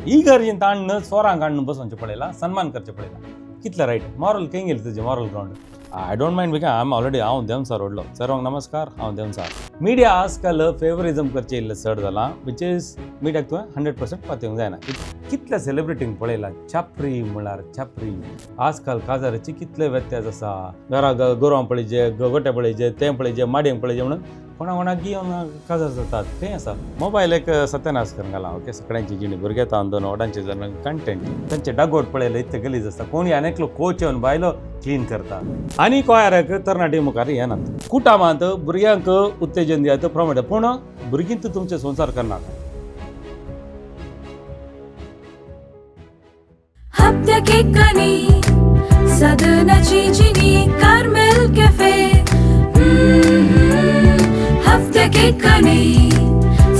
इगर्जीन ताणून चोरांक हाडून बसोवचें पळयलां, सन्मान करचें पळयलां. कितलें रायट मॉरल खंय गेली तुजें moral ground? I don't mind because I am already, हांव देंवचार व्हडलो. सर्वांक नमस्कार, हांव देंवचार. मिडिया आजकाल फेवरिजम करचें इल्लें चड जालां, which is मिडियाक तुवें 100% पातयेवंक जायना. कितल्या सेलिब्रिटींक पळयला, छापरी म्हळ्यार छापरी. आजकाल काजाराची कितले व्यत्यास आसा. घरा गोरवां पळयचे, गोटे पळयचे, तें पळयचे, माडयेंक पळयचे म्हणून कोणा कोणाक घेवन काजार जातात. खंय आसा मोबायल एक सत्यानाश करून घाला. ओके, सगळ्यांची जिणी भुरग्यां दोन व्हडांची जावन कंटेंट तांचे डागोट पळयले, इतले गलीज आसता. कोणी आनी एकलो कोच येवन बायलो क्लीन करता आनी कोयाराक तरणाटी मुखार येनात. कुटामांत भुरग्यांक उत्तेजन दियात, प्रमोट, पूण भुरगीं तर तुमचे संवसार करनात. हप्त्याक एकनी सदनाची जिनी कार्मेल कॅफे. हप्त्याक एकनी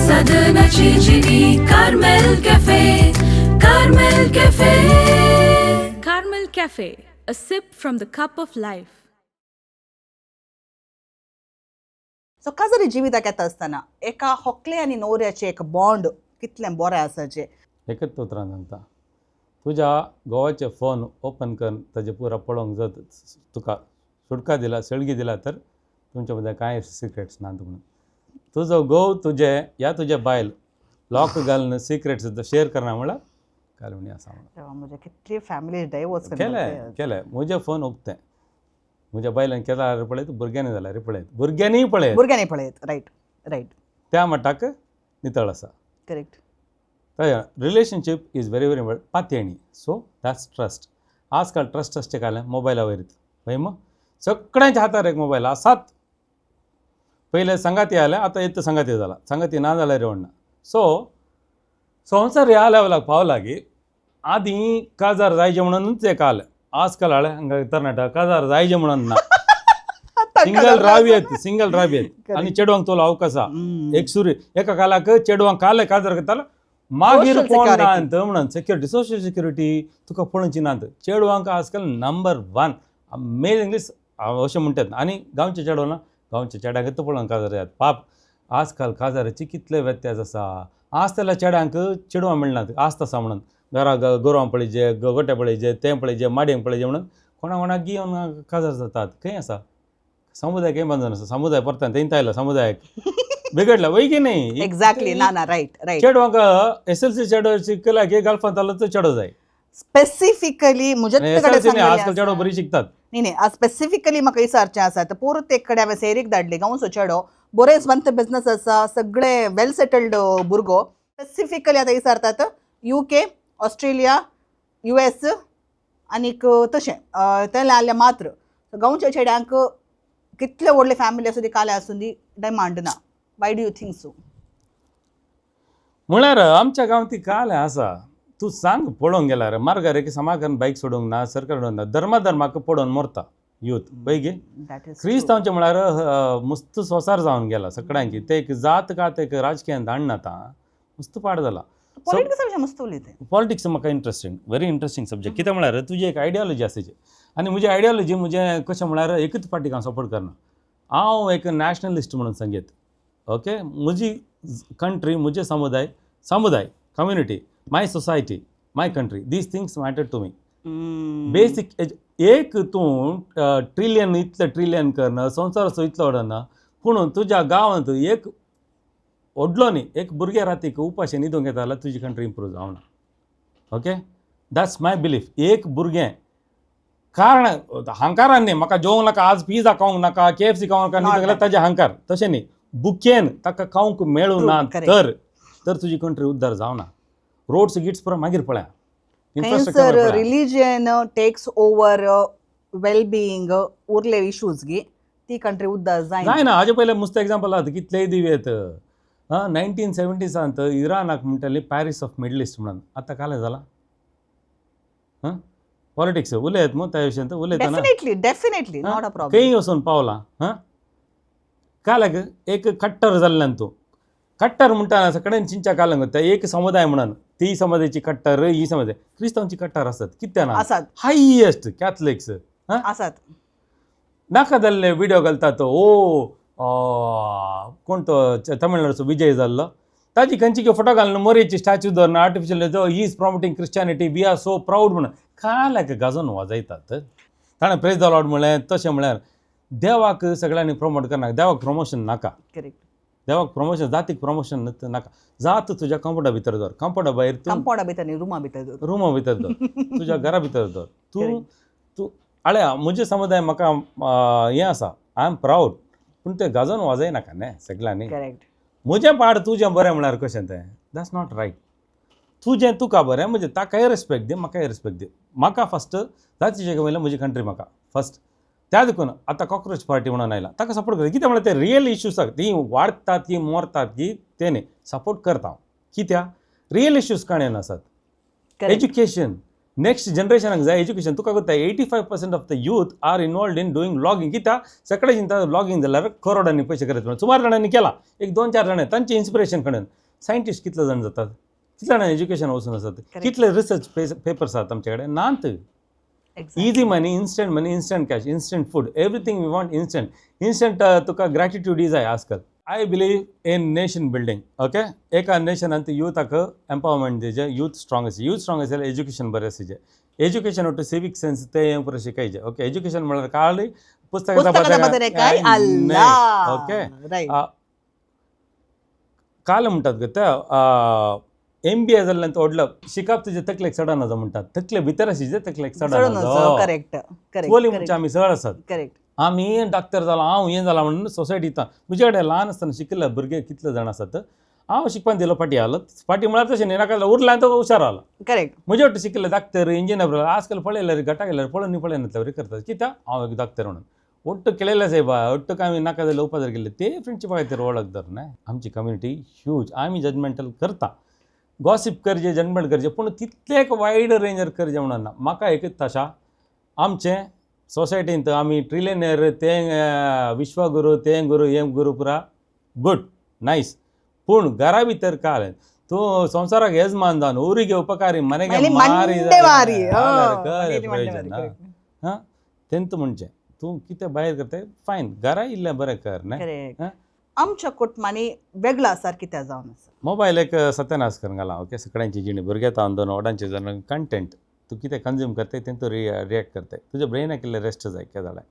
सदनाची जिनी Carmel cafe, Carmel cafe. Carmel cafe, a sip from the cup of life. So काजारी जिविताक येता आसतना एका होकले आनी न्हवऱ्याचें एक बॉन्ड कितलें बरें आसाचें? एकच उतरान सांगता, तुज्या घोवाचें फोन ओपन करून ताजें पुरा पळोवंक जर तुका सुटका दिला, सळगी दिला, तर तुमच्या मदें कांय सिक्रेट्स नात म्हणून. तुजो घोव तुजें या तुजें बायल लॉक घालून सिक्रेट्स शेयर करना म्हळ्यार कालवणी आसा म्हणून. म्हणजे कितली फॅमिली डायवोर्स. केलें केलें. म्हजें फोन उक्तें, म्हज्या बायलान केला जाल्यार पळयत, भुरग्यांनी जाल्यार पळयत, भुरग्यांनीय पळयत. भुरग्यांनी पळयत, रायट रायट. त्या मटाक नितळ आसा. Correct. Relationship is very very important. पातयेणी, so that's trust. आजकाल ट्रस्ट आसचें कालें मोबायला वयर पळय मग, सगळ्यांच्या हातार एक मोबायल आसात. पयलें संगाती आलें, आतां येत संगाती जाला, संगाती ना जाल्यार ना. सो संवसार ह्या लेवलाक पावला की आदीं काजार जायचें म्हणूनच एक आलें. आजकाल हाळें हांगा तरणाट्या काजार जायचें म्हणून ना, सिंगल रावयेत, सिंगल रावयेत आनी चेडवांक तोलो अवकाश आसा. एक सुरी एका कालाक चेडवांक काले काजार करतालो, मागीर Social कोण security. ना म्हणून सेक्युरिटी, सोशल सिक्युरिटी तुका पळोवची ना. चेडवांक आजकाल नंबर वन अमेजिंगली अशें म्हणटात. आनी गांवचे चेडो ना, गांवच्या चेड्यांक पळोवन काजार जातात. पाप, आजकाल काजाराची कितले व्यत्यास आसा. आज जाल्यार चेड्यांक चेडवां मेळनात आज तसा म्हणून घरा गोरवां पळयचे, गोटे पळयचे, तें पळयचे, माडयेंक पळयचे म्हणून कोणा कोणाक घेवन काजार जातात. खंय आसा समुदाय? खंय बांदून आसा समुदाय? परतान तेंच आयलो, समुदायाक बिगडला वय की नाही? एक्झॅक्टली, ना ना, रायट रायट. चेडवांक एसएलसी चेडो शिकला की गल्फांत जालो तर चेडो जाय. स्पेसिफिकली म्हज्या एसएलसी नाही, आजकाल चेडो बरी शिकतात. न्ही न्ही, स्पेसिफिकली म्हाका विचारचें आसा, तर पोरत एक कडेन हांवें सेरीक धाडली. गांवचो चेडो, बरें स्वंत बिजनस आसा, सगळे वेल सेटल्ड भुरगो. स्पेसिफिकली आतां विचारतात युके, ऑस्ट्रेलिया, युएस आनीक तशें तें आसलें मात्र. गांवच्या चेड्यांक कितले व्हडले फॅमिली आसूं दी, काले आसूं दी, डिमांड ना. Why do you think so? म्हळ्यार आमच्या गांवांत ती काल आसा. तूं सांग, पळोवंक गेल्यार मार्गार एक समाधान बायक सोडूंक ना, सरकार सोडूंक ना, धर्मा धर्माक पडोवन मरता यूथ पळय गे. That is क्रिस्तांवचें म्हळ्यार मस्त संवसार जावन गेला सगळ्यांची. ते एक जात कात एक राजकीय हाडना, आतां मस्त पाड जाला. पॉलिटिक्सा विशय मस्त उलयते. पॉलिटिक्स म्हाका इंट्रस्टींग, व्हेरी इंट्रस्टींग सब्जेक्ट. कितें म्हळ्यार तुजी एक आयडियोलॉजी आसाची आनी म्हजी आयडियोलॉजी म्हजें कशें म्हळ्यार एकूच पार्टीक हांव सपोर्ट करना. हांव एक नॅशनलिस्ट म्हणून सांगीत. ओके, म्हजी कंट्री, म्हजें समुदाय, समुदाय, community, my society, my country, these things matter to me. Basic एक तूं ट्रिलियन इतले ट्रिलियन करना, संवसाराचो इतलो व्हडना, पूण तुज्या गांवांत एक व्हडलो न्ही, एक भुरगें रातीक उपाशी न्हिदूंक येता जाल्यार तुजी कंट्री इम्प्रूव जावना. Okay, that's my belief. एक भुरगें कारण हंकारान न्ही, म्हाका जेवंक नाका आज, पिझ्झा खावंक नाका, केएफसी खावंक नाका, न्हिदूंक गेल्यार ताजें हंकार. तशें न्ही, बुकेन ताका खावंक मेळूं ना तर तर तुजी कंट्री उद्धार जावना. रोड्स गिट्स पुरा मागीर पळया. खंयसर religion takes over wellbeing, उरले इश्यूज गी, ती कंट्री उद्धार जायना. जायना. हाजे पयलें मस्त एग्जाम्पल आहा कितलेय दिवयेत. आं, 1970सांत इराणाक म्हणटाली पॅरीस ऑफ मिडल इस्ट म्हणून. आतां कालें जालां. आं, पॉलिटिक्स उलयत मू त्या विशयांत उलयतना. Definitely, definitely, not a problem. खंय वचून पावलां. हां, काल्याक एक कट्टर जाल्ल्यान तूं कट्टर म्हणटा सगळ्यान चिंच्या कालंग त्या एक समुदाय म्हणून ती समाजाची कट्टर, ही समाजाय क्रिस्तांवची कट्टर आसत कित्या ना? आसात. Highest Catholics. आसात. नाका जाल्ले व्हिडिओ घालतात. ओ कोण तो तमिळनाडूचो विजय जाल्लो. ताजी खंयची फोटो घालून मोरयेची statue दवरना artificial, he is promoting Christianity, we are so proud म्हणून काल्याक गाजोवन वाजयतात. ताणें प्रेज the Lord म्हणलें. तशें म्हळ्यार देवाक सगळ्यांनी प्रमोट करनाका, देवाक प्रमोशन नाका. करेक्ट. देवाक प्रमोशन, जातीक प्रमोशन नाका. जात तुज्या कंपाउंडा भितर दवर, कंपाउंडा भायर तूं कंपाउंडा भितर न्ही, रुमा भितर दवर. रुमा भितर दवर, तुज्या घरा भितर दवर तूं. Correct. तूं आळे म्हजें समुदाय म्हाका हें आसा, I am proud, पूण तें गाजोवन वाजयनाका न्ही सगळ्यांनी. करेक्ट. म्हजें पाड तुजें बरें म्हळ्यार कशें तें? That's not right. तुजें तुका बरें, म्हजें ताकाय रिस्पेक्ट दी, म्हाकाय रिस्पेक्ट दी. म्हाका फस्ट जातीचे वयल्यान म्हजी कंट्री म्हाका फस्ट. त्या देखून आतां कॉक्रोच पार्टी म्हणून आयला, ताका सपोर्ट करता. कितें म्हळ्यार ते रियल इश्यूसाक ती वाडटात की मरतात की ते न्ही, सपोर्ट करता हांव. कित्याक रियल इश्यूज काणयेन आसात. करेक्ट. एज्युकेशन नेक्स्ट जनरेशनाक जाय एज्युकेशन. तुका कोत्ता 85% of the youth are involved in doing vlogging. कित्याक सगळे चिंता व्लॉगिंग जाल्यार करोडांनी पयशे करत म्हणून. सुमार जाणांनी केला, एक दोन चार जाणां तांचे इन्स्पिरेशन कडून. सायंटिस्ट कितले जाण जातात, कितले जाणां एज्युकेशन वचून आसात, कितले रिसर्च पेपर्स आसात आमचे कडेन नात. Easy money, instant money, instant cash, instant food, everything we want instant. Instant तुका ग्रॅटिट्यूड जाय आजकाल. I believe in nation building, okay. एका नेशनान युथाक एम्पावरमेंट दिवचें, यूथ स्ट्रॉंग आसचे. यूथ स्ट्रॉंग आसल्यार एज्युकेशन बरें आसचें. एज्युकेशन ಒಟ್ಟು सिवीक सेन्स ते हें पुरो शिकायचें. ओके, एज्युकेशन म्हळ्यार खाली पुस्तकां पुस्तकां काय अल्ला. ओके. रायट. काल म्हणटात गो ते एमबीए जाल्ल्यान तो व्हडलो शिकप तुजे तकलेक चडना जो म्हणटात, तकले भितर आशिल्ले तकलेक चडना जो. Correct correct. चोली म्हणजे आमी चड आसात. करेक्ट. आमी डॉक्टर जाला, हांव हें जाला म्हणून सोसायटींत. म्हजे कडेन ल्हान आसतना शिकिल्ले भुरगे कितले जाण आसात. हांव शिकपाक दिलो फाटीं आलो, फाटीं म्हळ्यार तशें न्ही, नाका उरला तो हुशार आलो. करेक्ट. म्हजे वाटेन शिकिल्ले डॉक्टर इंजिनियर आजकाल पळयल्यार घटा गेल्यार पळोवन पळयनातले वरी करतात. कित्याक हांव एक डॉक्टर म्हणून ಒಟ್ಟು केळयले साहेबा, ಒಟ್ಟು आमी नाका जाल्यार उपाजार केल्ले ते फ्रेंडशिपा खातीर वळख धर न्हय. आमची कम्युनिटी ह्यूज, आमी जजमेंटल करता, गॉसीप करचें, जजमेंट करचें, पूण तितलें एक वायड रेंजर करचें म्हणून ना. म्हाका एकच तशा आमचें सोसायटींत आमी ट्रिलियनर ते विश्वगुरू ते गुरू हें गुरू पुरा गुड नायस, पूण घरा भितर काल तूं संवसाराक येजमान जावन उरी उपकारी मने मारी. प्रयोजन ना. तेंत म्हणचें तूं कितें भायर करताय फायन, घरा इल्लें बरें कर न्हय. करेक्ट. आमच्या कुटुंबांनी वेगळो आसार कित्याक जावन आसा? मोबायल एक सत्यानाश करून घाला, ओके, सगळ्यांची जिणी, भुरग्यां दोन व्हडांची जावन कंटेंट तूं कितें कंज्यूम करताय तें तूं रिएक्ट करताय. तुज्या ब्रेनाक इल्लें रेस्ट जाय. केदाळाय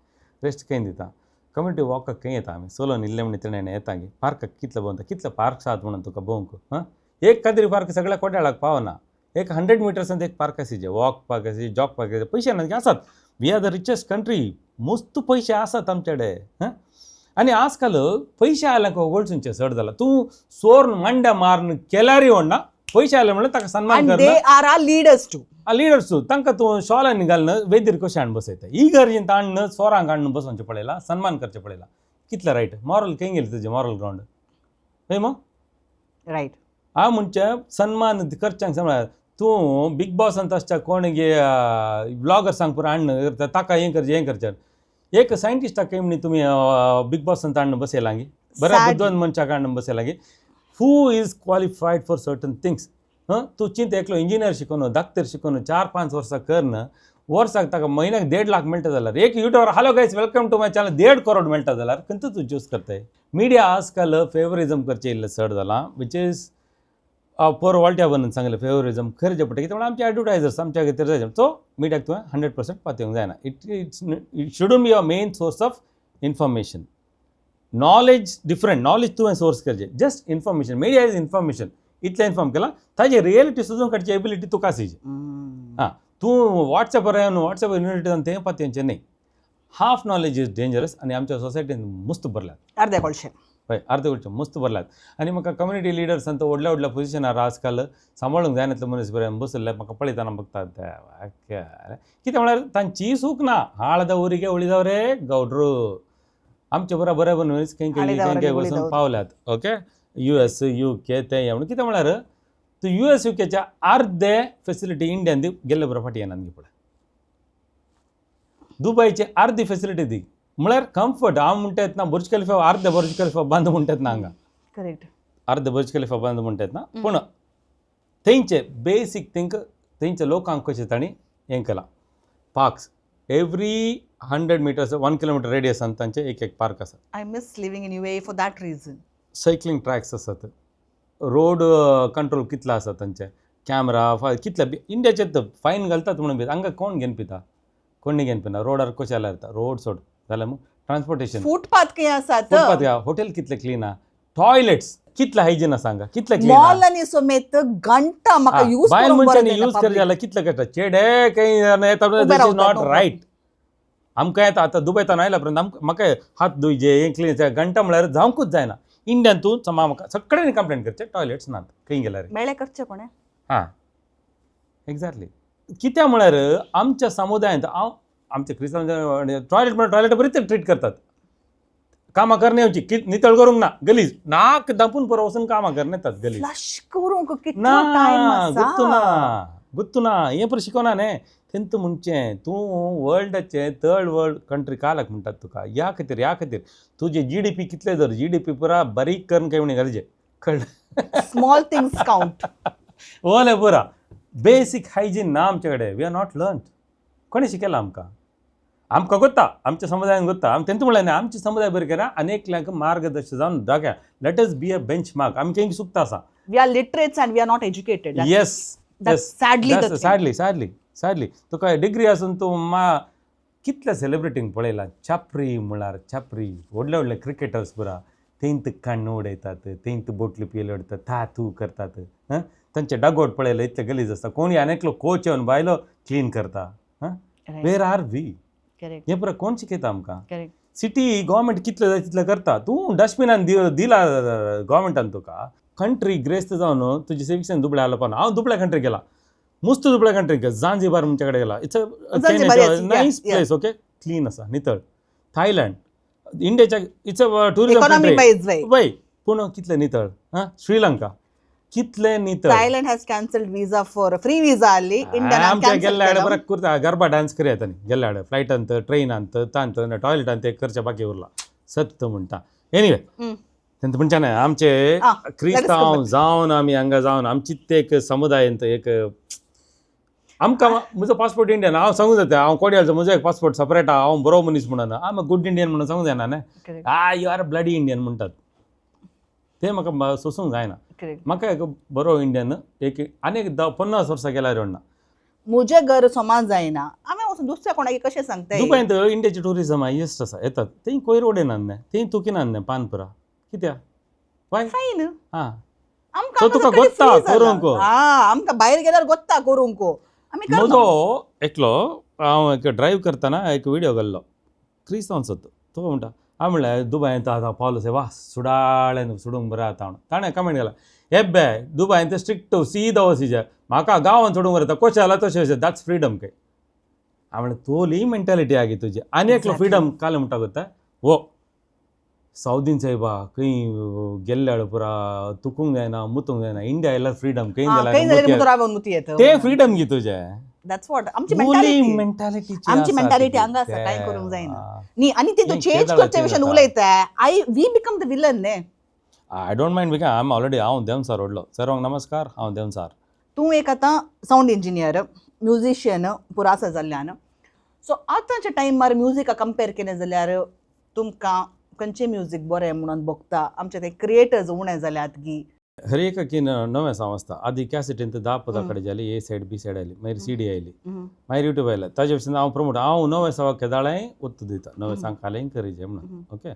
रेस्ट खंय दिता? कम्युनिटी वॉकाक खंय येता आमी? सोलोन इल्लें म्हण तेणें येता गे पार्काक. कितले भोंवता, कितले पार्क्स आसात म्हणून तुका भोंवंक. हां, एक कादरी पार्क सगळ्या कोट्याळाक पावना. एक 100 मिटर्सान एक पार्क आशिल्लें, वॉक पार्क आशिल्लें, जॉग पार्क आशिल्लें. पयशे ना आसात. We are the richest country, मस्त पयशे आसात आमचे कडेन. हां, आनी आजकाल पयशे आयले वळसूनचे चड जाला. तूं सोर्न मांड्या मारून केल्यारय व्हडना, पयशे आयले म्हणल्यार ताका सन्मान And they करना. are our leaders too. Leaders, तांकां तूं शॉलांनी घालून वेदीर कशें हाडून बसयता? ही गरजेन हाडून सोरांक हाडून बसोवचें पळयलां, सन्मान करचें पळयलां. कितलें रायट? मॉरल खंय गेली तुजें? मॉरल ग्रावंड हय मग. रायट. हांव म्हणचें सन्मान करच्यांक समज तूं बीग बॉसांत आसच्या कोण गे ब्लॉगर्सांक पुरो हाडून ताका हें करचें हें करचें. एक सायंटिस्टाक खंय म्हणी तुमी बीग बॉसांत हाडून बसयलां गे, बऱ्या Sadly. बुदवंत मनशाक हाडून बसयलां गे, who is qualified for certain things. हं, तूं चिंत, एकलो इंजिनियर शिकोवन, डाक्टर शिकोवन 4-5 वर्सां करन वर्साक ताका म्हयन्याक 1.5 लाख मेळटा जाल्यार, एक YouTuber "Hello guys, welcome to my channel" 1.5 crore मेळटा जाल्यार खंयचो तूं चूज करताय? मिडिया आजकाल फेवरिजम करचें इल्लें चड जालां, which is पोर वॉल्ट्या बनून सांगलें फेवरिजम करचें पडटा. कित्याक म्हणल्यार आमचे एडवर्टायजर्स आमच्या खातीर जाय. सो मिडियाक तुवें 100% पातयेवंक जायना. It shouldn't be a main source of information. Knowledge different, knowledge तुवें सोर्स करचें. Just information, media is information. इतलें इन्फॉर्म केलां, ताजी रियलिटी सोदून काडची एबिलिटी तुका आशिल्ली. हां, तूं वॉट्सॅपार येवन वॉट्सॅपार युनिटी जावन तें पातयेवचें न्ही. Half knowledge is dangerous आनी आमच्या सोसायटीन मस्त भरल्यात. अर्ध्या कोळशे. हय, अर्दे वळचे मस्त भरल्यात. आनी म्हाका कम्युनिटी लिडर्स आनी व्हडल्या व्हडल्या पोजिशनार आजकाल सांबाळूंक जायना मनीस बरें बसल्ले म्हाका पळयतना बघतात. कितें म्हळ्यार तांचीय चूक ना. हाळद उरिगे उಳಿदवरे गौड्रू आमचे बरोबर बरे मनीस खंय खंय खंय खंय वचून पावल्यात. ओके, यूएस युके ते म्हणून कितें म्हळ्यार तूं यूएस युकेच्या अर्दे फेसिलिटी इंडियान दी गेल्ले बरोबर फाटीं येनात गे पळय. दुबयचे अर्दी फेसिलिटी दी म्हळ्यार कम्फर्ट. हांव म्हणटा येतना बुर्ज खलिफा, अर्दे बुर्ज खलिफा बंद म्हणटात ना हांगा. करेक्ट. अर्दे बुर्ज खलिफा बंद म्हणटात ना, पूण थंयचे बेसीक थिंग थंयच्या लोकांक कशें तांणी हें केलां. Parks every 100 meters, 1 kilometer रेडियसान तांचे एक एक पार्क आसा. I miss living in UAE for that reason. Cycling tracks आसात. रोड कंट्रोल कितलो आसा तांचे, कॅमरा कितले इंडियाचे फायन घालतात म्हणून बी हांगा कोण घेवन पिता, कोण घेवन पिना. रोडार कशें जाल्यार येता, रोड सोड जाल्यार मग ट्रान्सपोर्टेशन, फुटपाथ खंय आसात, फुटपाथ, हॉटेल कितले क्लीन आहा, टॉयलेट्स कितले हायजीन आसा हांगा, कितले क्लीन. मॉलांनी समेत घंटा म्हाका यूज बायल करूंक बरें मनशांनी जायना यूज public. करचे जाल्यार कितले कष्ट, चेडे खंय येता. उबे दिस is रावतात, not no right. आमकां येता आतां दुबयतान आयल्या उपरांत आमकां म्हाका हात धुयचे, हें क्लीन घंटा म्हळ्यार जावंकूच जायना. इंडियान तूं समा म्हाका सगळ्यांनी कंप्लेन करचें, टॉयलेट्स नात खंय गेल्यार. मेळ्ळे करचे कोणें. हां, एक्झॅक्टली. कित्याक म्हळ्यार आमच्या समुदायांत हांव आमच्या क्रिस्तांव टॉयलेट म्हळ्यार टॉयलेट बरीच ट्रीट करतात. कामां करने येवची की नितळ करूंक ना, गलीज नाक दापून पुरो वचून कामां करने येतात गलीज. फ्लश करूंक कितलो ना टायम गुत्तू ना, आसा. गुत्तू ना, हें पर शिकोना न्ही तेंत म्हणचें तूं वर्ल्डाचें थर्ड वर्ल्ड कंट्री कालक म्हणटात तुका ह्या खातीर, ह्या खातीर तुजें जीडीपी कितलें धर, जीडीपी पुरा बारीक करून काय म्हणी घालचें, कळ्ळें. Small things count. ओले पुरा बेसीक हायजीन ना आमचे कडेन. We are not learn. कोणें शिकयलां आमकां? आमकां गोत्ता, आमच्या समुदायान गोत्ता. आम तेंत म्हणलें न्ही, आमचे समुदाय बरें केला अनेकल्यांक मार्गदर्शन जावन दाखया. Let us be a benchmark. आमी खंय चुकता आसा. We are literates and we are not educated. Yes. That's sadly the thing. Sadly, sadly, sadly. तुका डिग्री आसून तूं मा कितल्या सेलिब्रिटींक पळयला, छापरी म्हळ्यार छापरी, व्हडले व्हडले क्रिकेटर्स पुरा तेंत काण्ण उडयतात, तेंत बोटली पियेले उडयतात, था थू करतात. हां, तांचे डगआउट पळयले, इतले गलीज आसता. कोणी आनी एकलो कोच येवन बायलो क्लीन करता. हां, where are we? हें पुरा कोण शिकयता आमकां? सिटी गव्हर्मेंट कितलें जाय तितलें करता. तूं डस्टबिनान दिला गव्हर्मेंटान तुका. कंट्री ग्रेस्त जावन तुजी सिविक सेन्स दुबळ्या जालो. हांव दुबळ्या कंट्री गेला, मुस्त दुबळ्या कंट्री, झांझिबार म्हणच्या कडेन गेला. It's Zanzibar, yes, a nice place, okay, clean आसा, नितळ. थायलंड इंडियाच्या it's a tourism economy country wise वय. वय, पूण कितलें नितळ. हां, श्रीलंका कितलें नितळ. Thailand has cancelled visa for free visa ಅಲ್ಲಿ ಇಂಡಿಯಾ आमच्या गेल्ल्या हाडे बरें करता गरबा डान्स करया तांणी गेल्ल्या हाडे फ्लायटांत, ट्रेनांत, तांत टॉयलेटांत ते करच्या बाकी उरला सत्य म्हणटा. एनिवे, तेंत म्हणच्या न्हय आमचे क्रिस्तांव जावन आमी हांगा जावन आमची ते एक समुदायंत एक आमकां म्हजो पासपोर्ट इंडियन हांव सांगूं जाता. हांव कोडयालचो, म्हजो एक पासपोर्ट सपरेट आहा, हांव बरो मनीस म्हणून हांव गुड इंडियन म्हणून सांगूं जायना न्हय. आ, you are bloody Indian म्हणटात ते म्हाका सोसूंक जायना. म्हाका एक बरो इंडियन एक आनी एक 10-50 वर्सां गेल्यार ना. मुझे घर समाज जायना, हांवें वचून दुसऱ्या कोणाक कशें सांगता? दुबयंत इंडियाचे टुरिझम हायेस्ट आसा, येतात थंय कोयर उडयनात न्हय, थंय तुकिनात न्हय पान पुरा, कित्याक वाय? फायन. हां. आमकां So तुका गोत्ता करूंक. हां, आमकां भायर गेल्यार गोत्ता करूंक आमी करना. म्हजो एकलो हांव एक ड्रायव्ह करतना एक व्हिडियो घाल्लो, क्रिस्तांवचो तो. तो म्हणटा, हांव म्हणलें दुबयंत आतां पावलो वा सुडाळें सोडूंक बरें आतां म्हणून. ताणें कमेंट केला, हेब्बे दुबयंत स्ट्रिक्ट सीदा वसीजे, म्हाका गांवांत सोडूंक बरें जाता, कशें जालां तशें, that's freedom काय. हांव म्हणलें तोली मेंटालिटी आगी तुजी. आनी एकलो फ्रिडम काल म्हणटा कोत्ता हो सावदीन साहेबा खंय गेल्ल्या पुरा तुकूंक जायना, मुतूंक जायना. इंडिया आयल्यार फ्रिडम खंय खंय जाल्यार जाल्यार रावन मुती येता ते फ्रिडम गी तुजें. That's what आमची मेंटालिटी. मेंटालिटी. आमची मेंटालिटी हांगा आसा, कांय करूंक जायना न्ही. आनी ते तूं हें चेंज केदळाचेर करचे विशयान जाता. उलयता, I we become the villain न्ही. I don't mind because I am already हांव देंवचार व्हडलो. सर्वांक नमस्कार, हांव देंवचार. तूं एक आतां सावंड इंजिनियर, म्युझिशियन पुरो आसा जाल्ल्यान, सो आतांच्या टायमार म्युजिका कंपेर केलें जाल्यार तुमकां खंयचें म्युजीक बरें म्हणून भोगता? आमचे ते क्रिएटर्स उणें जाल्यात गी? हर एक की नवें साव आसता. आदी कॅसेटीन 10 पदां कडेन जाली, ए सायड बी सायड आयली, मागीर सीडी आयली, मागीर युट्यूब आयले. ताजे भशेन हांव प्रमोट हांव नवें सावाक केदाळें ओत्तू दिता, नवें सांग कालें करीजे म्हणून. ओके,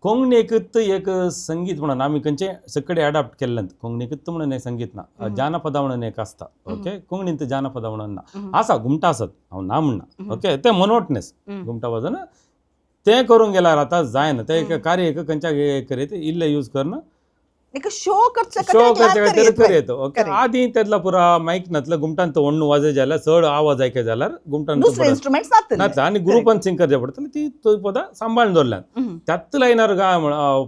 कोंकणीकूच एक संगीत म्हणून आमी खंयचें सगळे एडाप्ट केल्लें. कोंकणीकूच म्हणून एक संगीत ना, जानपदां म्हणून एक आसता. ओके, कोंकणींत जानपदां म्हणून ना, आसा घुमटा आसत, हांव ना म्हणना. ओके, तें मोनोटनस घुमटा वाजन तें करूंक गेल्यार आतां जायना. तें एक कार्य एक खंयच्या करीत इल्लें यूज करून एक शो करचे शो करचे खातीर करयत. Okay, Correct. आदी तेदला पुरा मायक नातलो, घुमटान तो वण्णू वाजय जाल्यार चड आवाज आयकय जाल्यार घुमटान दुसरे इन्स्ट्रुमेंट्स नातले. नातले आनी ग्रुपान सिंग करचें पडटलें. ती थंय पदां सांबाळून दवरल्यात. त्याच लायनार गाय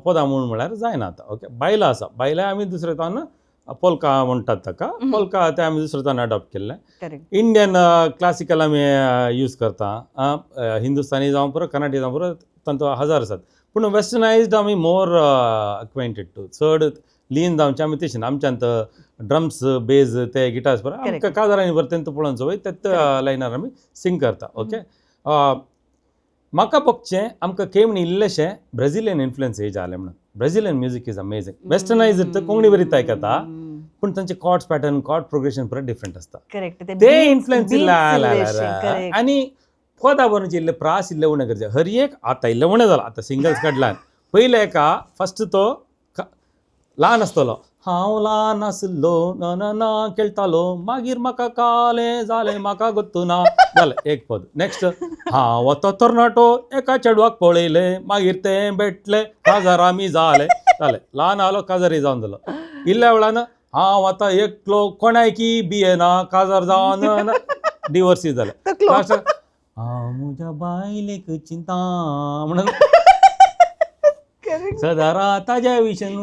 पदां म्हूण म्हळ्यार जायना आतां. ओके, बायलां आसा, बायलां आमी दुसरे तान पोलका म्हणटात ताका, पोलका ते आमी दुसरे तान अडॉप्ट केल्लें. इंडियन क्लासिकल आमी यूज करता, हिंदुस्तानी जावं पुरो, कर्नाटकी जावं पुरो, तांचो हजार आसात. पूण वेस्टर्नायज्ड आमी मोर अक्वेंटेड टू, चड लीन जावचें आमी तशें. आमच्यांत ड्रम्स, बेज, ते गिटार्स बरें आमकां काजारांनी बरें तेंकां पळोवन सवय त्याच लायनार आमी सिंग करता. ओके, म्हाका बगचें आमकां केमणी इल्लेशें ब्रेझिलियन इन्फ्लुएन्स हे जालें म्हणून. Brazilian music is amazing. Westernise Konkani बरी आयकता, पूण तांचे कॉर्ड्स पॅटर्न, कॉर्ड प्रोग्रेशन परत डिफरंट आसता. करेक्ट. ते इन्फ्लुएन्स आनी पदां बरोवचे इल्ले प्रास इल्ले उणें करचे हर एक. आतां इल्लें उणें जालां, आतां सिंगल्स काडल्यान. पयलें एका फस्ट तो ल्हान आसतलो, हांव ल्हान आसलो ना ना ना खेळटालो, मागीर म्हाका कालें जालें म्हाका गोत्तू ना जालें, एक पद. नेक्स्ट, हांव आतां तरणाटो एका चेडवाक पळयलें, मागीर तें भेटलें, काजार आमी जालें. जालें, ल्हान आहलो काजारी जावन जालो. इल्ल्या वेळान हांव आतां एकलो कोणायकी बियेना, काजार जावन डिवोर्सी जालें. तकलो. लास्टाक हांव म्हज्या बायलेक चिंता म्हणून सदां ताज्या विशीं.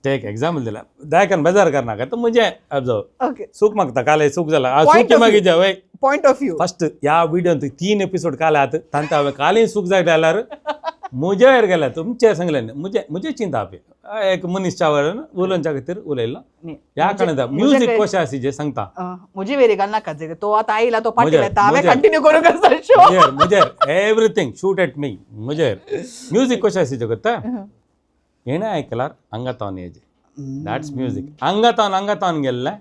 एक एग्जाम्पल दिला, दयाकन बेजार करनाका, तर म्हजें ऑब्जर्व. सूख मागता काल सूख जाला. Point सूख of मागीर वय. Point of view. First ह्या व्हिडियोन तीन एपिसोड काल आहात, तांकां हांवें कालय सूख जाय जाल्यार म्हजेर गेल्या तुमचें सांगलें म्हजें म्हजें चिंता आपे एक मनीसच्या वेळान उलोवच्या खातीर उलयलो ह्या कारणान. म्युजीक कशें आसा जें सांगता. म्हजी वेरी घाल नाका, जे तो आतां आयला तो पाटी म्हजेर, येता, हांवें म्हजेर. कंटिन्यू करूंक आसा शो. म्हजेर म्हजेर एवरीथींग शूट एट मी. म्हजेर म्युजीक कशें आसा जगता हेणें आयकल्यार आंगातावन येजे, that's music. आंगातावन आंगातावन गेल्लें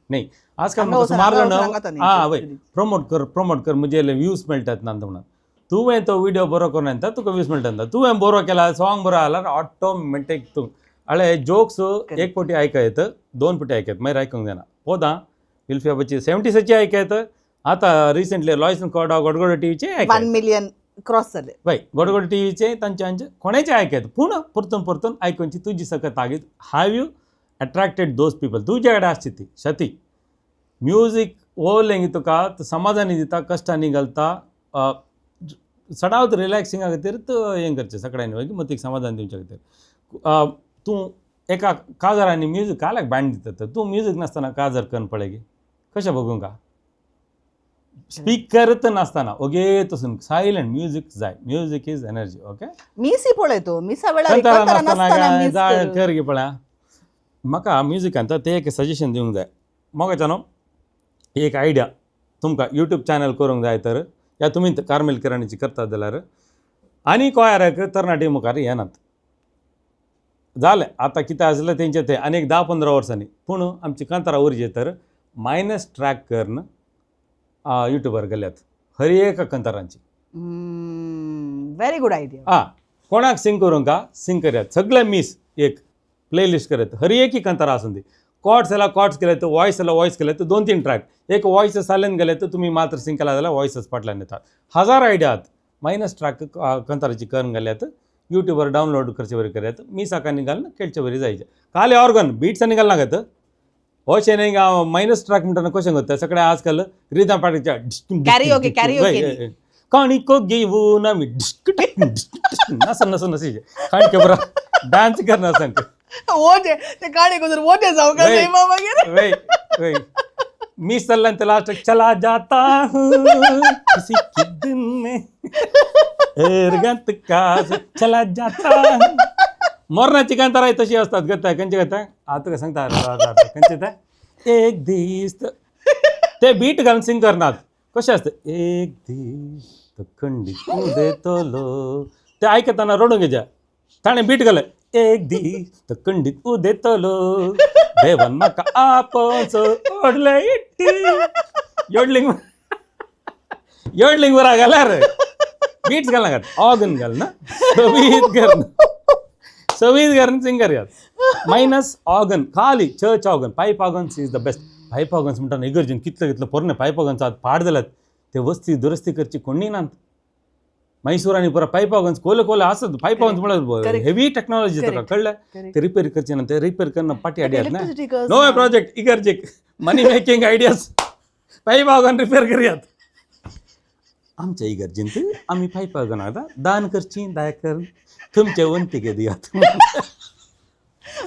न्ही आजकाल. हांगा म्हाका वचून, सुमार हांगा जाण वचून, आंगातावन आं येयचें. वय प्रमोट कर, प्रमोट कर, म्हजे व्यूज मेळटात ना म्हणून. तुवें तो व्हिडियो बरो करून येता, तुका व्यूज मेळटा. तुवें बरो केला, सॉंग बरो जाल्यार ऑटोमॅटीक तूं हळे जोक्स एक फावटी आयकयत, दोन फावटी आयकयत, मागीर आयकूंक जायना. पोदां विल्फियाबाची सेव्हन्टीसाची आयकयत. आतां रिसंटली लॉयसन कोडा गोडगोडो टीव्हीचे वन आयकयत. मिलियन क्रॉस जाले. वय, गोडगोड टीव्हीचे तांचे हांचे कोणाचे आयकयत, पूण परतून परतून आयकुची तुजी सकत तागीत. Have you attracted those people? तुजे कडेन आसची ती शती म्युजीक ओवलेंगी तुका समाधानी दिता, कश्टांनी घालता, चडावत रिलॅक्सिंगा खातीर हें करचें सगळ्यांनी मागीर मतीक समाधान दिवच्या खातीर. तूं एका काजारांनी म्युजीक काल्याक बँड दितात, तूं म्युजीक नासतना काजार करून पळय गे कशें बघूंक का स्पीकरच नासतना ओगे तसून सायलंट म्युजीक जाय. Music is energy, okay? मिसी पळय तूं मिसा वेळार कंतारा कांतारा नासतना नासतना काय मीस जाय कर. कर गे पळया. म्हाका म्युजिकान तर तें एक सजेशन दिवंक जाय मोगाच्या न्हू. एक आयडिया तुमकां, यूट्यूब चॅनल करूंक जाय तर या तुमी कार्मेल किराणीची करतात जाल्यार आनी कोयाराक तरणाटी मुखार येनात जालें. आतां कितें आसलें तेंचें तें आनी एक 10-15 वर्सांनी पूण आमची कांतारां उरची तर मायनस ट्रॅक करून युट्यूबार गेल्यात हर एक कांतारांची. Very good idea. आं, कोणाक सिंग करूंक का सिंग करयात सगळे मीस एक प्लेलिस्ट करयात. हर एक कांतारां आसूं दी, कॉर्ड्स जाल्यार कॉर्ड्स केले तर, वॉयस जाल्यार वॉयस केले तर, दोन तीन ट्रॅक एक वॉयस सायलेंट गेले तर तुमी मात्र सिंग केला जाल्यार वॉयसच फाटल्यान येतात. हजार आयडिया आहात. मायनस ट्रॅक कांताराची करून घाल्यात, युट्यूबार डावनलोड करचे बरी करयात, मिसाकांनी घालून खेळचे बरी जायचे. काले ऑर्गन बिट्सांनी घालना घात अशें न्ही. मायनस ट्रॅक म्हणटा कशें करता सगळें आजकाल रिदम पार्टीच्या. Karaoke, karaoke. काणिको घेऊन आमी डिस्क नस नस नस काणके बरो डान्स करना सांग. ओटे ते काणी करून ओटे जावं का वय. नाही मागीर. वही वही मी सल्लन लास्ट चला जाता हूँ किसी के दिन में एरगंत काज चला जाता हूँ. मरणाची कांतारां तशी असतात गता खंयचे गता हांव तुका सांगता खंयचे ते एक दीस ते बीट घालून सिंग करनात. कशें आसता, एक दीस तो खंडीत उदेतलो, ते आयकतना रडूंक येता. ताणें बीट घालें, एक दीस तो खंडीत उदेतलो, देवान म्हाका आपोवचो ओडले इट्टी योडलिंग योडलिंग बरा घाल्यार बीट्स घालनाकात, ऑर्गन घाल ना सोबीत कर, सोबीत करून सिंग करयात. मायनस ऑर्गन खाली church organ, pipe organs is the best. Pipe organs म्हणटा इगर्जीन कितले कितले पोरणे पायप ऑर्गन्स आहात, पाड जाल्यात, ते वस्ती दुरस्ती करची कोणी नात. मैसूर आनी पुरा पायप ऑर्गन्स कोले कोले आसत. पायप ऑर्गन्स म्हळ्यार हेवी टेक्नॉलॉजी तुका कळ्ळें. ते रिपेर करचे ना, ते रिपेर करना पाटी आयडिया ना. नो प्रोजेक्ट इगर्जीक money making ideas, pipe organ repair करयात. आमच्या इगर्जींत आमी पायप ऑर्गन आतां दान करची, दाय कर तुमचे वंतीके दियात.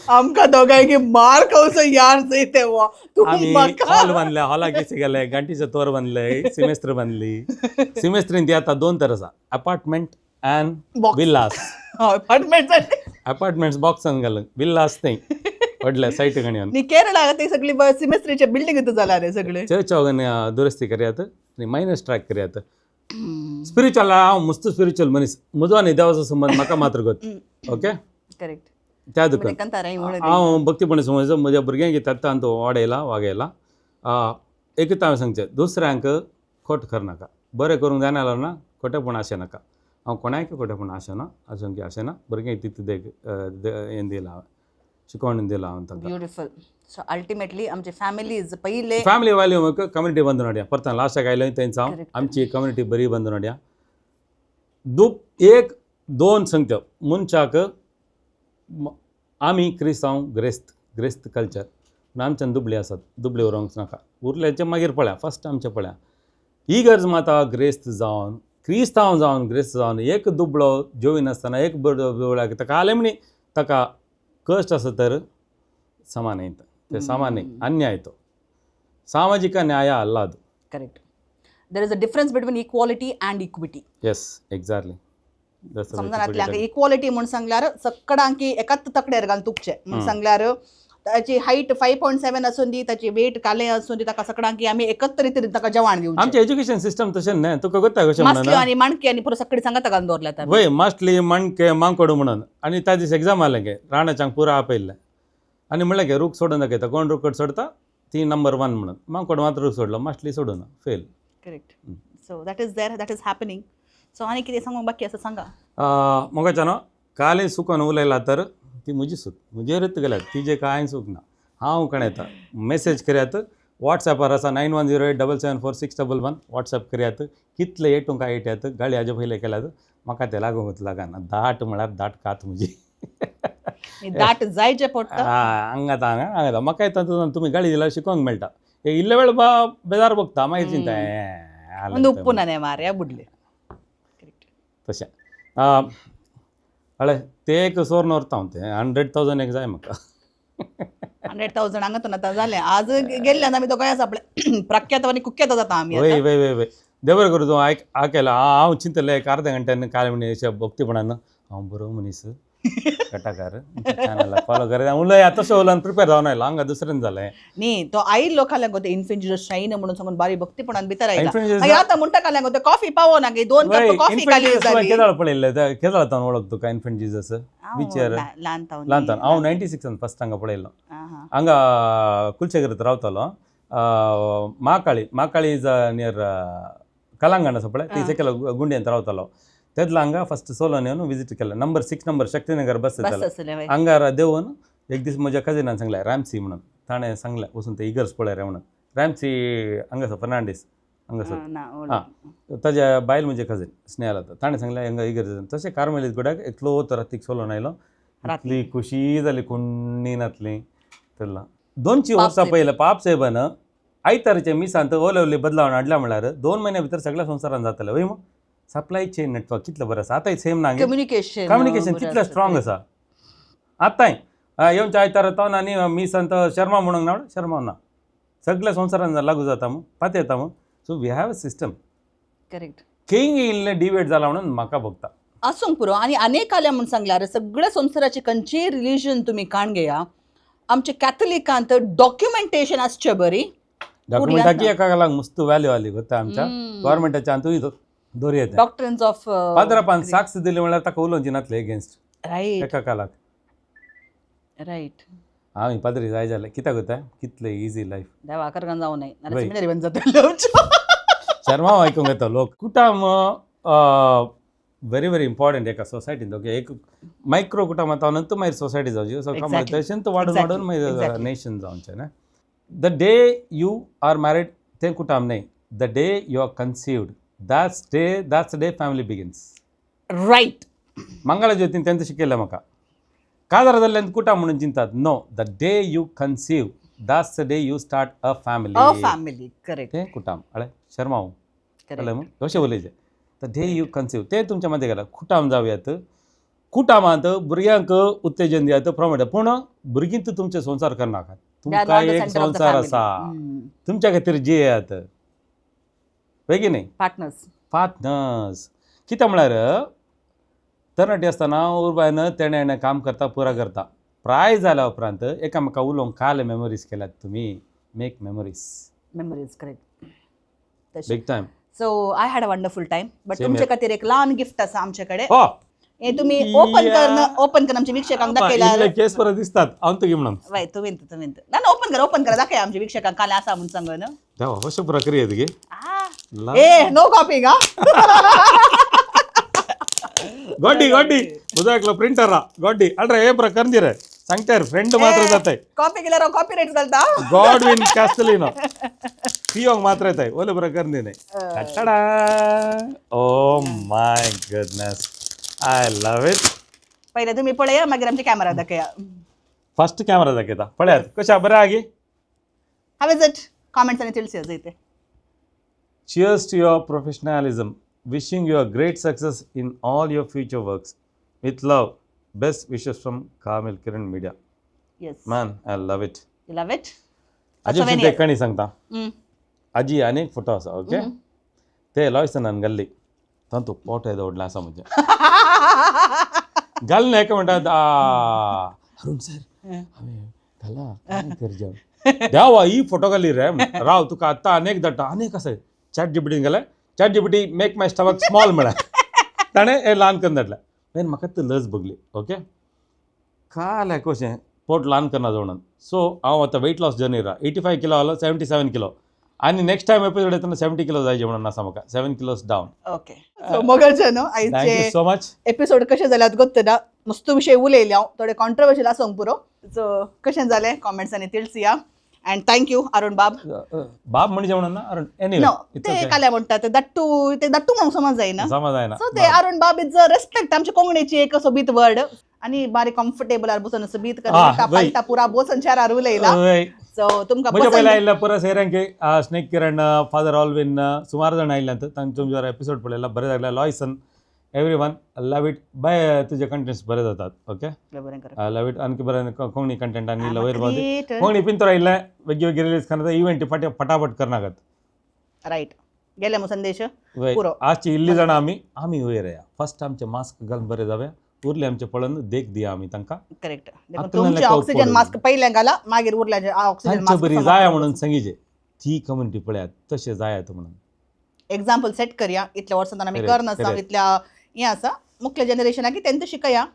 आमकां दोगांयकी मार खावचो यार जंय तेव्हा तूं आमी म्हाका हॉल बांदले, हॉलाक कशे गेले, घांटीचो तोर बांदले, सिमेस्त्र बांदली. सिमेस्त्रीन ती आतां दोन तर आसा, apartment and Box. Villas. Apartment. Apartments बॉक्सान घालून, विल्लास न्ही व्हडले सायट गणयन. न्ही केरळा ते सगळी सिमेस्त्रीचे बिल्डिंग जाल्या रे सगळे. चर्च ऑर्गन दुरुस्ती करयात आनी मायनस ट्रॅक करयात. स्पिरिच्युअल हांव मस्त स्पिरिच्युअल मनीस. म्हजो आनी देवाचो संबंद म्हाका मात्र गत, ओके. करेक्ट. त्या दुकान हांव भक्तीपणे समज म्हज्या भुरग्यांक तेत्ता तो वाडयला वागयला. एकूच हांवें सांगचें, दुसऱ्यांक खोट करनाका, बरें करूंक जायना जाल्यार ना खोटेपण आशें नाका. हांव कोणायक खोटेपण आशें ना, आसूंक आशें ना. भुरग्यांक तितू देख हें दिलां हांवें, शिकवण दिलां हांवें तांकां. ब्युटिफूल. सो अल्टिमेटली आमचे फॅमिलीज पयले फॅमिली वाली कम्युनिटी बांदून हाडया. परत लास्टाक आयलें तेंच हांव, आमची कम्युनिटी बरी बांदून हाडया. एक दोन सांगता मनशाक, आमी क्रिस्तांव ग्रेस्त, ग्रेस्त कल्चर, पूण आमच्यान दुबळी आसात, दुबळी उरोंक नाका. उरल्याचे मागीर पळया, फर्स्ट आमचें पळया. ही गरज माता ग्रेस्त जावन, क्रिस्तांव जावन, ग्रेस्त जावन एक दुबळो जेविनासतना एक दुबळ्याक ताका आलेमणी ताका कश्ट आसा तर समा न्हय, ते समा न्हय, अन्याय तो, सामाजिक न्याय अल्ल ಅದು. Correct. There is a difference between equality and equity. Yes, exactly. समजा इक्वॉलिटी म्हूण सांगल्यार सकडांकी एकाच तकडेर घालून तुकचें म्हूण सांगल्यार ताची हायट 5.7 आसून दी, ताची वेट कालें आसून दी, ताका सकडांकी आमी एकच रितीन ताका जेवण दिवचें. आमचें एज्युकेशन सिस्टम तशें न्हय, तुका गोत्ता कशें म्हणून मासल्यो आनी माणके आनी पुरो सकडी सांगाता घालून दवरल्यात आमी. वय, मास्टली माणके मांकोड म्हणून. आनी त्या दीस एग्जाम आलें गे, राणाच्यांक पुरो आपयल्लें आनी म्हणलें गे रूख सोडून दाखयता कोण रूख सोडता ती नंबर 1 म्हणून. मांकोड मात्र रूख सोडलो, मास्टली सोडूना, fail. Correct. So that is there, that is happening. So आनी कितें सांगूंक बाकी आसा सांगा. मोगाच्या न्हू कालें सुकोन उलयला तर ती म्हजी सूक, म्हजेरूच गेल्या, तिजें कांय सूक ना. हांव कणयता मॅसेज करयात, वॉट्सॅपार आसा 9108774611, वॉट्सॅप करयात. कितले येटूंक काय येतात गाळी हाजे पयले केल्यात, म्हाका ते लागूंक लागना. दाट म्हळ्यार दाट कात म्हजी, दाट जायचे पडटा हांगात हांगा हांगात म्हाका येता तुमी गाळी दिल्यार शिकोंक मेळटा. इल्ले वेळ बा बेजार बघता, मागीर चिंता उप्पू ना मार्या बुडले. तशें हळ्ळे ते एक सोर्न व्हरता हांव, तें 100,000 एक जाय म्हाका. 100,000 हांगा तर आतां जालें, आज गेल्ल्यान आमी दोगांय आसा आपले प्रख्यात आनी कुख्यात जाता आमी. वय वय वय वय देवर करूं तूं आयक आयकला. हांव चिंतलें एक अर्द्या घंट्यान काल म्हणी अशें भक्तीपणान हांव बरो मनीस कटाकार चॅनल फॉलो कर उलय तशें उलोवन प्रिपेर जावन आयलो, हांगा दुसरेन जालें. न्ही तो आयिल्लो काल्याक ते इन्फेंट जीजस श्राइन म्हणून सांगून बारी भक्तीपणान भितर आयला. मागीर आतां म्हणटा काल्याक ते कॉफी पावो ना गे, 2 कप कॉफी काली जाली. केदाळ पळयल्लें, केदाळ तावन वळख तुका इन्फेंट जीजस? विचर ल्हान तावन. ल्हान तावन हांव 96 फर्स्ट हांगा पळयल्लो. हांगा कुलशेखरांत रावतालो, महाकाळी, महाकाळी is near कलांगण आसा पळय, ती सकयल गुंड्यांत रावतालो. तेदला हांगा फर्स्ट सोलोन येवन विजीट केलें. नंबर 6 नंबर शक्तीनगर बस येतालो. हांगार देंवून एक दीस म्हज्या कजिनान सांगलें, रॅमसी म्हणून, ताणें सांगलें वचून ते इगर्स पळय रे म्हणून. रॅमसी हांगासर फर्नांडीस हांगासर, आं ताज्या बायल म्हजे कजीन स्नेहा, ताणें सांगलें हांगा इगर्ज. तशें कार्मेलीत गुड्याक एकलो तो रातीक सोलोन आयलो, इतली खुशी जाली कोणी नातली. तेन्ना 200 वर्सां पयलें पाप साहेबान आयतारच्या मिसांत ओले ओले बदलावन हाडल्या म्हळ्यार 2 म्हयन्या भितर सगळ्या संवसारान जातलें. वय मग सप्लाय चेन नेटवर्क कितलें बरें आसा आतांय सेम ना, कम्युनिकेशन कम्युनिकेशन कितलें स्ट्रॉंग आसा आतांय. येवच्या आयतार तो आनी मिसांत शर्मा म्हणूंक ना, शर्मा ना, सगळ्या संवसारान लागू जाता मग, पात येता मग. So we have a system. Correct. King इल्लें डिबेट जाला म्हणून म्हाका भोगता आसूंक पुरो. आनी अनेक आल्या म्हूण सांगल्यार सगळ्या संवसाराचे खंयचेय रिलीजन तुमी काण घेया, आमचे कॅथलिकांत डॉक्युमेंटेशन आसचें बरी. डॉक्युमेंटाकी एका लागून मस्त व्हॅल्यू आली गोता आमच्या गव्हर्मेंटाच्या हातूंत दोरी येता. डॉक्ट्रिन्स ऑफ पाद्रापान साक्स दिली म्हळ्यार ताका उलोवची नातले एगेन्स्ट रायट एका कालाक. रायट. हांव पाद्री जाय जालें कित्याक गोता, कितलें इजी लायफ. देवा करगान जावं नये नाल्यार सेमिनारी बंद जातलें आमचें. शर्मा आयकूंक येता लोक. कुटाम व्हेरी व्हेरी इम्पॉर्टंट एका सोसायटीन. ओके, एक मायक्रो कुटुंब आतां मागीर सोसायटी जावची, सो तशेंच वाडून वाडून मागीर नेशन जावचें न्हय. The day you are married तें कुटुंब न्हय, the day you are conceived that's day family begins. Right. मंगळज्योतीन तेंच शिकयलें म्हाका. काजार जाल्ल्यान कुटाम म्हणून चिंतात, no, the day you conceive that's the day you start a family. A family, correct. तें कुटाम. अळे शर्मा कळ्ळें मग कशें उलयचें. The day you conceive तें तुमच्या मदें गेलां. कुटाम जावयात, कुटामांत भुरग्यांक उत्तेजन दियात, प्रमोट, पूण भुरगीं तर तुमचे संवसार करनाकात. तुमकां एक संवसार आसा, तुमच्या खातीर जियेयात, वय की न्ही. पार्टनर्स. पार्टनर्स कितें म्हळ्यार तरणाटी आसतना उरबायन तेणें हेणें काम करता, पुरा करता. प्राय जाल्या उपरांत एकामेका उलोवंक काल मेमोरीज केल्यात तुमी, make memories. Memories, correct. Big time. So I had a wonderful time, but Same तुमचे here. खातीर एक ल्हान गिफ्ट आसा आमचे कडेन. हो. हे तुम्ही ओपन कर, ओपन कर, आमच्या वीक्षकांक दाखयल्यार. इल्ले केस परत दिसतात हांव तुगे म्हणून. वय, तुमी तुमी ना ना, ओपन करा, ओपन करा, दाखया आमच्या वीक्षकांक काल आसा म्हणून सांगून. देवा, अशें प्रक्रिया तुगे. ए, नो कॉपिंग हा. गोड्डी गोड्डी, म्हजो एकलो प्रिंटर गोड्डी अल्रे हे प्रकरण रे सांगते फ्रेंड मात्र जाताय. कॉपी केल्यार कॉपी रायट घालता. गॉडविन कॅस्टलिनो पियोंक मात्र येताय ओले प्रकरण दिने. Oh my goodness, I love it. पहिले तुम्ही पळया, मागीर आमचे कॅमेरा दाखया. फर्स्ट कॅमेरा दाखयता, पळयात कशें बरें आगी. How is it? Comments आणि ತಿಳಿಸಿ ಐತೆ. Cheers to your professionalism. Wishing you a great success in all your future works. With love, best wishes from Carmel Kiran Media. Yes. Man, I love it. You love it. आजी सुद्दां एक काणी सांगता. आजी आनी एक फोटो आसा, okay, ते लॉयसनान घाल्ली, तातूंत पोट येदो व्हडलें आसा म्हजें. घालून एका म्हणटात, अरुण सर हांवें घाला, काय करचें देवा, ही फोटो घाली रे. राव, तुका आतां अनेक धाडटा, अनेक आसा. चॅट जीपीटीन घालें, chat GPT make my stomach small म्हळ्यार ताणें हें ल्हान करून धाडलें. मागीर म्हाका ती लज भोगली, ओके, काल कशें पोट ल्हान करना म्हणून. सो हांव आतां वेट लॉस जर्नी राव, 85 किलो आलो, 77 किलो, आनी नेक्स्ट टायम एपिसोड येतना 70 किलो जायचे म्हणून आसा म्हाका, 7 किलोस डावन. ओके, सो मोगाचे न्हू. Thank you आयचे सो मच. एपिसोड कशें जाल्यात गोत्त ना, मस्त विशय उलयले हांव, थोडे कॉन्ट्रोवर्शियल आसूंक पुरो. सो कशें जालें कॉमेंट्सांनी तिळसिया, अँड thank you Arun बाब. बाब म्हणजे म्हणून ना अरुण, एनिवे. नो, ते काल्या म्हणटात दट्टू, ते दट्टू म्हणूंक समज जायना. समज जायना. सो ते अरुण बाब is a respect, आमच्या कोंकणीची एक सोबीत वर्ड आणि बारीक कम्फर्टेबल बसून सोबीत Ah, वय. पालटा पुरा बसून चार उलयला. वय. सो तुमकां म्हज्या पयलीं पसंत आयिल्ल्या परस हेरांके स्नेक किरण, फादर ऑलविन, सुमार जाण आयिल्ले तांचे तुमचे एपिसोड पळयला, बरें लागले. लॉयसन, every one love it bye. तुजे कंटेंट्स बरे जातात, ओके. बरें करा. Love it. आणखी बरें कोंकणी कंटेंट आनी वयर पावती. Creator. Konkani पिंतर आयिल्ले वेगळे वेगळे रिलीज करता, इव्हेंट फाटी फटाफट करनाकात. रायट, गेले मग संदेश. वय. पुरो. आजची इल्ली जाणां आमी आमी वयर या, फर्स्ट आमचे मास्क घालून बरे जावया, उरले आमचे पळोवन देख दिया आमी तांकां. करेक्ट. आतां तुमचे लेखा ऑक्सिजन उपयोग. मास्क पयलें घाला, मागीर उरल्याचे ऑक्सिजन तांचे बरी मास्क. जाया म्हणून सांगिजे ती कम्युनिटी पळयात तशें जायात म्हणून. एक्झाम्पल सेट करया. इतल्या वर्सां आमी Correct, करनासा correct. इतल्या हें आसा, मुखल्या जनरेशनाक तेंच शिकया.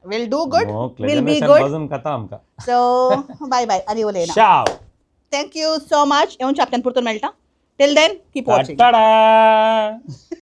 Will do good, मोकलें will be generation good. बाजून खाता आमकां. सो बाय बाय आनी उलयना. Shaw. Thank you so much. येवन आपल्यान परतून मेळटा. Till then keep watching. Ta-da!